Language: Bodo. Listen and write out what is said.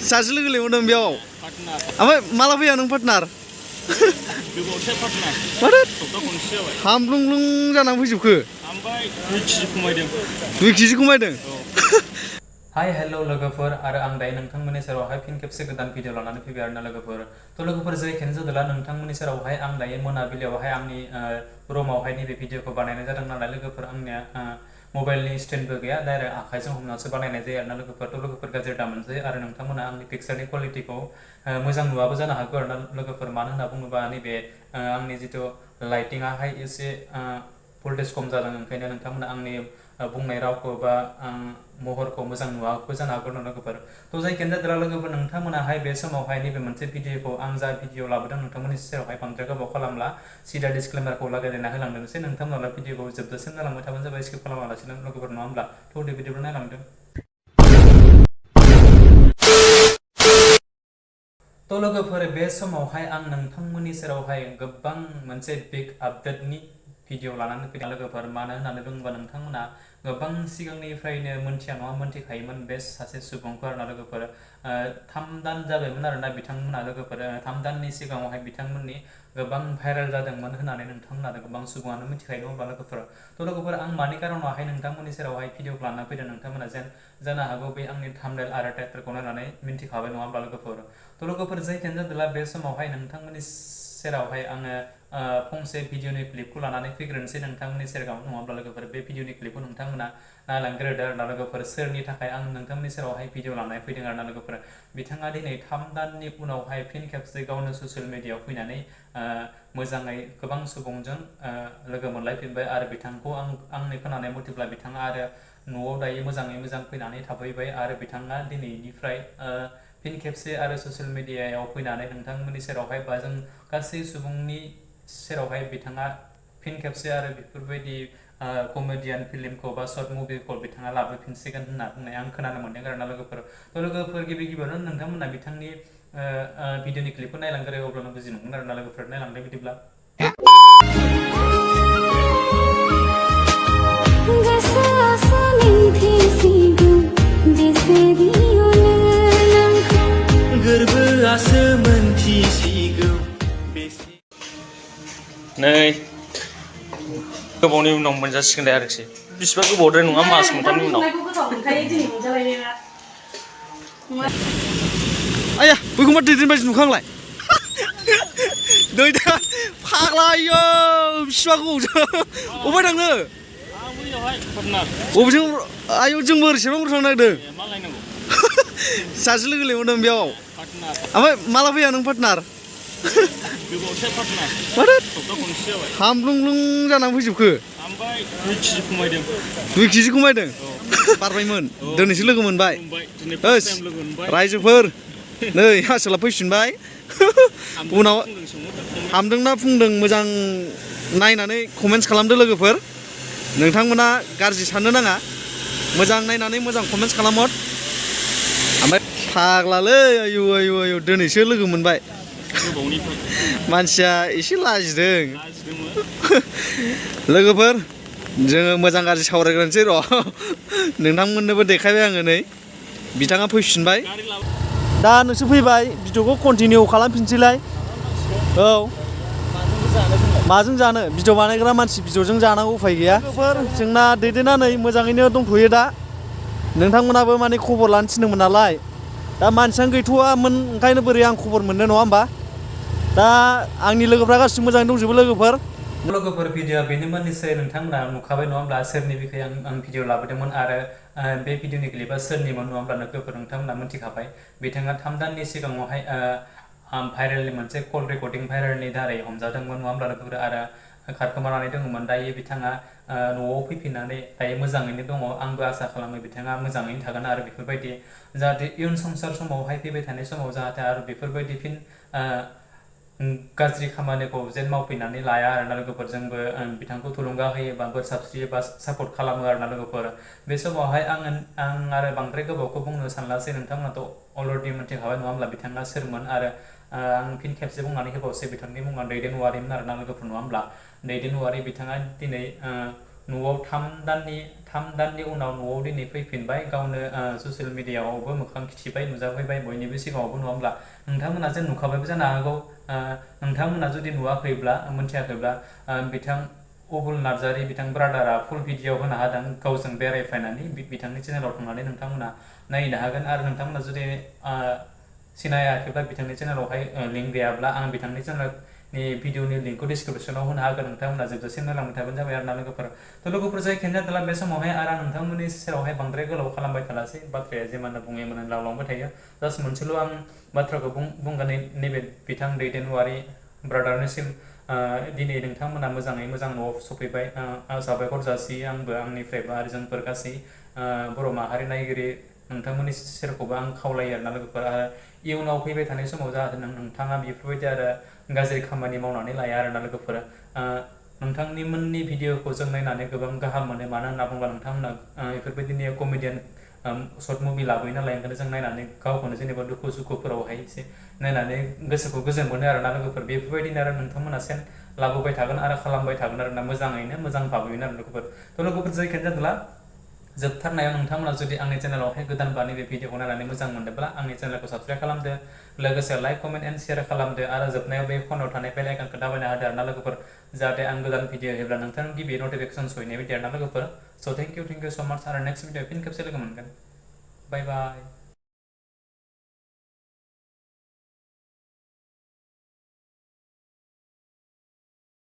सासे लोगो लेंहरदों बेयाव ओमफ्राय माला फैया नों पार्टनार माथो हामब्लुंब्लुं जानानै फैजोबखो 2 केजि खमायदों हाय हेल' लोगोफोर आरो आं दायो नोंथांमोननि सेरावहाय फिन खेबसे गोदान भिडिअ लानानै फैबाय आरोना लोगोफोर थ' लोगोफोर जै खेन जादोंला नोंथांमोननि सेरावहाय आं दायो मोनाबिलियावहाय आंनि रुमावहाय नैबे भिडिअखौ बानायनाय जादों नालाय लोगोफोर आंनिया मबाइलनि स्टेन्डबो गैया डाइरेक्ट आखाइजों हमनासो बानायनाय जायो आरोना लोगोफोर थ' लोगोफोर गाज्रि दामोनसै आरो नोंथांमोना आंनि पिक्सारनि क्वालिटिखौ मोजां नुवाबो जानो हागौ आरोना लोगोफोर मानो होनना बुङोबा नैबे आंनि जिथु लाइटिंआहाय एसे भल्टेज खम जादों ओंखायनो नोंथांमोना आंनि बुंनाय रावखौ बा महरखौ मोजां नुवाबो जानो हागौ लोगोफोर थ' जायखियानो जादोंला लोगोफोर नोंथांमोनाहाय बे समावहाय नैबे मोनसे भिडिअखौ आं जा भिडिअ लाबोदों नोंथांमोननि सेरावहाय बांद्राय गोबाव खालामला सिदा डिसक्लेमारखौ लागायना होलांदोंसै नोंथांमोनाल भिडिअखौ जोबजासिम नायलांबाय थाबानो जाबाय स्किप खालामालासिनो लोगोफोर नङा होमब्ला थ' दे बिदिब्ला नायलांदों थ' लोगोफोर बे समावहाय आं नोंथांमोननि सेरावहाय गोबां मोनसे बिग आपडेटनि भिडिअ लानानै फैदों लोगोफोर मानो होननानै बुङोबा नोंथांमोना गोबां सिगांनिफ्रायनो मोनथिया नङा मोनथिखायोमोन बे सासे सुबुंखौ आरोना लोगोफोर 3 दान जाबायमोन आरोना बिथांमोना लोगोफोर 3 दाननि सिगाङावहाय बिथांमोननि गोबां भाइरेल जादोंमोन होननानै नोंथांमोना गोबां सुबुङानो मिथिखायो नङा होमबा लोगोफोर थ' लोगोफोर आं मानि कारनावहाय नोंथांमोननि सेरावहाय भिडिअखौ लानानै फैदों नोंथांमोना जेन जानो हागौ बे आंनि थाम्बनेल आरो टाइटेलखौ नायनानै मिन्थिखाबाय नङा होमब्ला लोगोफोर थ' लोगोफोर जायखियानो जादोंला बे समावहाय नोंथांमोननि सेरावहाय आङो फंसे भिडिअनि क्लिपखौ लानानै फैग्रोनोसै नोंथांमोननि सेराव नङाब्ला लोगोफोर बे भिडिअनि क्लिपखौ नोंथांमोना नायलांग्रोदो आरोना लोगोफोर सोरनि थाखाय आं नोंथांमोननि सेरावहाय भिडिअ लानानै फैदों आरोना लोगोफोर बिथाङा दिनै 3 दाननि उनावहाय फिन खेबसे गावनो ससियेल मिडियायाव फैनानै मोजाङै गोबां सुबुंजों लोगो मोनलायफिनबाय आरो बिथांखौ आंनि खोनानाय मथेब्ला बिथाङा आरो न'आव दायो मोजाङै मोजां फैनानै थाफैबाय आरो बिथाङा दिनैनिफ्राय फिन खेबसे आरो ससियेल मिडियायाव फैनानै नोंथांमोननि सेरावहाय बा जों गासै सुबुंनि सेरावहाय बिथाङा फिन खेबसे आरो बेफोरबायदि कमेडियान फिल्मखौ बा सर्ट मुभिखौ बिथाङा लाबोफिनसिगोन होनना बुंनाय आं खोनानो मोनदों आरोना लोगोफोर थ' लोगोफोर गिबियावनो नोंथांमोना बिथांनि भिडिअनि क्लिपखौ नायलांग्रो अब्लानो बुजि मोनगोन आरोना लोगोफोर नायलांदो बिदिब्ला नै गोबावनि उनाव मोनजासिगोनलाय आरोखि बिसिबा गोबावद्राय नङा मास मोनथामनि उनाव आया बैखौमा दैदेन बायदि नुखांलाय दैदेन फाग्लायो बिसिबा गोबावजों अबाय थांनो बबेजों आयौ जोंबो ओरै सेरफांगुरि थांनो नागिरदों सासे लोगो लेंहरदों बेयाव ओमफ्राय माला फैया नों पार्टनार माथो हामब्लुंब्लुं जानानै फैजोबखो 2 केजि खमायदों बारबायमोन दिनैसो लोगो मोनबाय रायजोफोर नै आसोला फैफिनबाय उनाव हामदोंना फुंदों मोजां नायनानै कमेन्ट्स खालामदो लोगोफोर नोंथांमोना गाज्रि साननो नाङा मोजां नायनानै मोजां कमेन्ट्स खालामहर ओमफ्राय फाग्लालै आयौ आयौ आयौ दिनैसो लोगो मोनबाय मानसिया एसे लाजिदों लोगोफोर जोङो मोजां गाज्रि सावरायग्रोनोसै र' नोंथांमोननोबो देखायबाय आङो नै बिथाङा फैफिनबाय दा नोंसोर फैबाय भिडिअखौ कन्टिनिउ खालामफिनसैलाय औ माजों जानो भिडिअ बानायग्रा मानसि भिडिअजों जानांगौ उफाय गैया लोगोफोर जोंना दैदेना नै मोजाङैनो दंथ'यो दा नोंथांमोनाबो माने खबर लानो थिनदोंमोन नालाय दा मानसियानो गैथ'वामोन ओंखायनो बोरै आं खबर मोननो नङा होमबा दा आंनि लोगोफ्रा गासिबो मोजाङै दंजोबो लोगोफोर भिडिअआ बेनोमोन निसय नोंथांमोना नुखाबाय नङा होमब्ला सोरनि बिखय आं भिडिअ लाबोदोंमोन आरो बे भिडिअनि क्लिपआ सोरनिमोन नङा होमब्ला लोगोफोर नोंथांमोना मिथिखाबाय बिथाङा 3 दाननि सिगाङावहाय भाइरेलनि मोनसे कल रेकर्डिं भाइरेलनि दारै हमजादोंमोन नङा होमब्ला लोगोफोर आरो खारखोमानानै दङमोन दायो बिथाङा न'आव फैफिननानै दायो मोजाङैनो दङ आंबो आसा खालामो बिथाङा मोजाङैनो थागोन आरो बेफोरबायदि जाहाथे इयुन संसार समावहाय फैबाय थानाय समाव जाहाथे आरो बेफोरबायदि फिन गाज्रि खामानिखौ जेन मावफैनानै लाया आरोना लोगोफोर जोंबो बिथांखौ थुलुंगा होयो बा बोर साबस्रियो बा सापर्ट खालामो आरोना लोगोफोर बे समावहाय आं आरो बांद्राय गोबावखौ बुंनो सानलासै नोंथांमोनाथ' अलरेडि मिथिखाबाय नङा होमब्ला बिथाङा सोरमोन आरो आं फिन खेबसे बुंनानै होबावसै बिथांनि मुङा dwidenwaryमोन आरोना लोगोफोर नङा होमब्ला dwidenwary बिथाङा दिनै न'आव 3 दाननि उनाव न'आव दिनै फैफिनबाय गावनो ससियेल मिडियाआवबो मोखां खिथिबाय नुजाफैबाय बयनिबो सिगाङावबो नङा होमब्ला नोंथांमोना जे नुखाबायबो जानो हागौ नोंथांमोना जुदि नुवाखैब्ला मोनथियाखैब्ला बिथां अबुल नार्जारी बिथां ब्रादारा फुल भिडिअ होनो हादों गावजों बेरायफायनानै बिथांनि चेनेलाव थांनानै नोंथांमोना नायनो हागोन आरो नोंथांमोना जुदि सिनायाखैब्ला बिथांनि चेनेलावहाय लिंक गैयाब्ला आं बिथांनि चेनेलनि भिडिअनि लिंकखौ डिसक्रिपसनाव होनो हागोन नोंथांमोना जोबजासिम नायलांबाय थाबानो जाबाय आरो ना लोगोफोर थ' लोगोफोर जायखियानो जादोंला बे समावहाय आरो आं नोंथांमोननि सेरावहाय बांद्राय गोलाव खालामबाय थालासै बाथ्राया जेमानो बुङोमोन लावलांबाय थायो जास्ट मोनसेल' आं बाथ्राखौ बुंगोन नैबे बिथां दैदेनवारि ब्रादारनिसिम दिनै नोंथांमोना मोजाङै मोजां न'आव सफैबाय साबायखर जासियो आंबो आंनिफ्रायबो आरो जोंफोर गासै बर' माहारि नायगिरि नोंथांमोननि सेरखौबो आं खावलायो आरोना लोगोफोर आरो इयुनाव फैबाय थानाय समाव जाहाथे नोंथाङा बेफोरबायदि आरो गाज्रि खामानि मावनानै लाया आरोना लोगोफोर नोंथांनि मोननि भिडिअखौ जों नायनानै गोबां गाहाम मोनो मानो होनना बुङोब्ला नोंथांमोना बेफोरबायदिनो कमेडियान सर्ट मुभि लाबोयो नालाय ओंखायनो जों नायनानै गावखौनो जेनेबा दुखु सुखुफोरावहाय एसे नायनानै गोसोखौ गोजोन मोनो आरोना लोगोफोर बेफोरबायदिनो आरो नोंथांमोना लाबोबाय थागोन आरो खालामबाय थागोन आरोना मोजाङैनो मोजां भाबैनो आरो लोगोफोर थ' लोगोफोर जायखियानो जादोंला जोबथारनायाव नोंथांमोना जुदि आंनि चेनेलावहाय गोदानबा नैबे भिडिअखौ नायनानै मोजां मोनदोंब्ला आंनि चेनेलखौ साबसक्राइब खालामदो लोगोसे लाइक कमेन्ट एन्ड शेयार खालामदो आरो जोबनायाव बे फनाव थानाय बेल आइकनखौ दाबायना होदो आरोना लोगोफोर जाहाथे आं गोदान भिडिअ होयोब्ला नोंथांनि गिबि नटिफिकेसन सहैनाय बायदि आरोना लोगोफोर स' थेंक इउ स' माच आरो नेक्स्ट भिडिअ फिन खेबसे लोगो मोनगोन बाय बाय